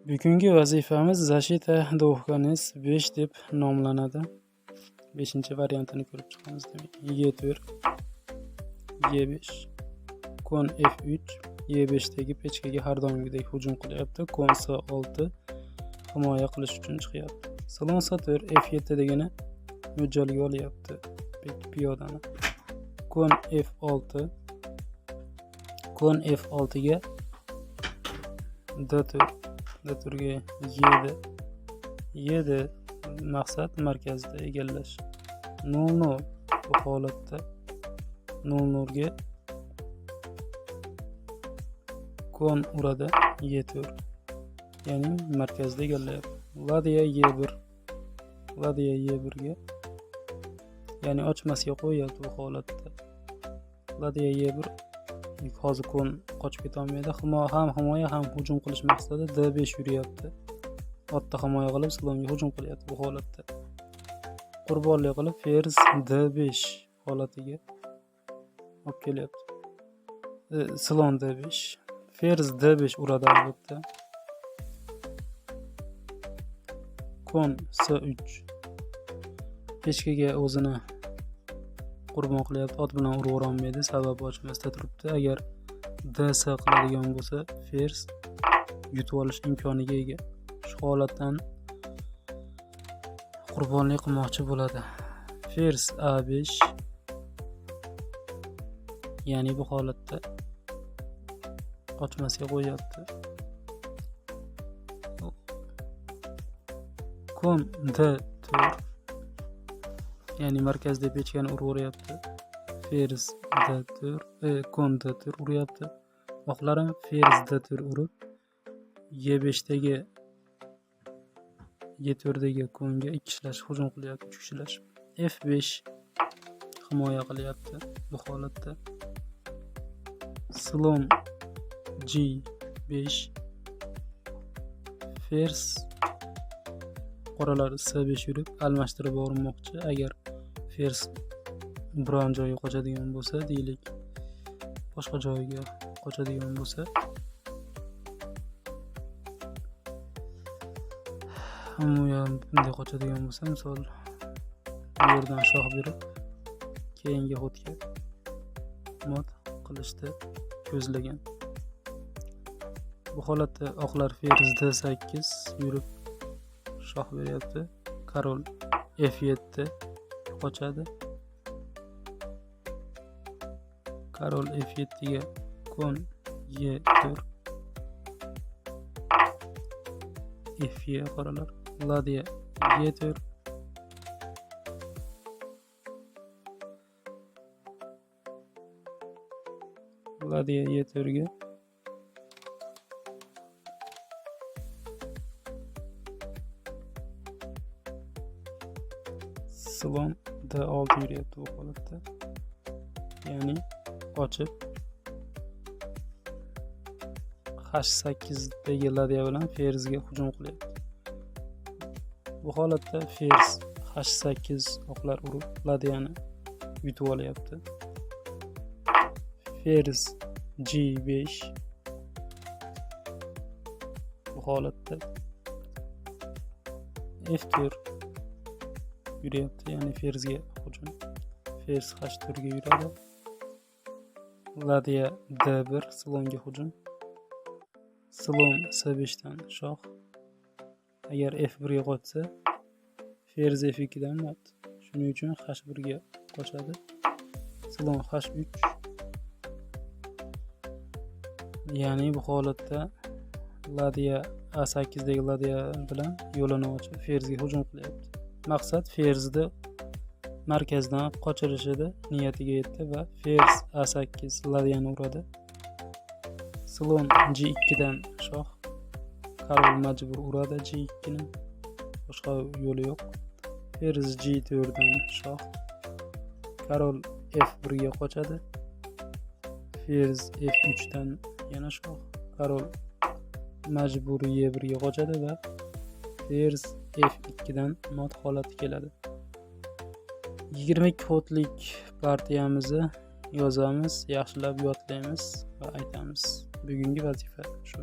Bugungi vazifamiz "Защита двух конец 5" deb nomlanadi. 5-variantini ko'rib chiqamiz demak. E4, E5, kon F3, E5 dagi pechkaga har doimgidek hujum qilyapti. Kon C6 himoya qilish uchun chiqyapti. Slon C4, F7 degani mo'ljalga olyapti piyodani. Kon F6, kon F6 ga D4, D4 ga E7, E7, maqsad markazda egallash. 0-0, bu holatda 0-0 ga kon uradi E4, ya'ni markazda egallayapti. Ladya E1, ladya E1 ga, ya'ni ochmasga qo'yyapti bu holatda. Ladya E1, hozir kon qochib ketolmaydi. Ham himoya, ham hujum qilish maqsadida D5 yuryapti. Otni himoya qilib, slonga hujum qilyapti bu holatda. Qurbonlik qilib, ferz D5 holatiga olib kelyapti. Slon D5, ferz D5 uradi albatta. Kon C3, pechkaga o'zini qurbon qilyapti, ot bilan urib yuborolmaydi, sababi ochmasda turibdi. Agar DS qiladigan bo'lsa, ferz yutib olish imkoniga ega. Shu holatdan qurbonlik qilmoqchi bo'ladi. Ferz A5, ya'ni bu holatda qochmasga qo'yyapti. Kon D4, ya'ni markazda pechkani urib yuboryapti. Ferz D4, kon D4 uryapti. Oqlar ham ferz D4 urib, E5 dagi, E4 dagi konga ikki kishilashib hujum qilyapti, uch kishilashib. F5 himoya qilyapti bu holatda. Slon G5, ferz, qoralar C5 yurib almashtirib bormoqchi. Agar ferz biron joyga qochadigan bo'lsa, deylik, boshqa joyga qochadigan bo'lsa, bunday qochadigan bo'lsa, misol, bu yerdan shoh berib, keyingi xodga mot qilishni ko'zlagan. Bu holatda oqlar ferz D8 yurib shoh beryapti. Korol F7 qochadi. Korol F7 ga kon E4, F qoralar, ladya E4, ladya E4 ga slon D6 yuryapti bu holatda. Ya'ni qochib H8 dagi ladya bilan ferzga hujum qilyapti. Bu holatda ferz H8 oqlar urib ladyani yutib olyapti. Ferz G5, bu holatda F4 yuryapti, ya'ni ferzga hujum. Ferz H4 ga yuradi. Ladya D1, slonga hujum. Slon C5 dan shoh. Agar F1 ga qochsa, ferz F2 dan mat. Shuning uchun H1 ga qochadi. Slon H3. Ya'ni bu holatda ladya A8 dagi ladya bilan yo'lini ochib ferzga hujum qilyapti. Maqsad ferzni markazdan qochirishida niyatiga yetdi va ferz A8 ladyani uradi. Slon G2 dan shoh. Korol majbur uradi G2 ni. Boshqa yo'li yo'q. Ferz G4 dan shoh. Korol F1 ga qochadi. Ferz F3 dan yana shoh. Korol majbur E1 ga qochadi va ferz F2 dan mot holati keladi. 22 xodlik partiyamizni yozamiz, yaxshilab yodlaymiz va aytamiz. Bugungi vazifa shu.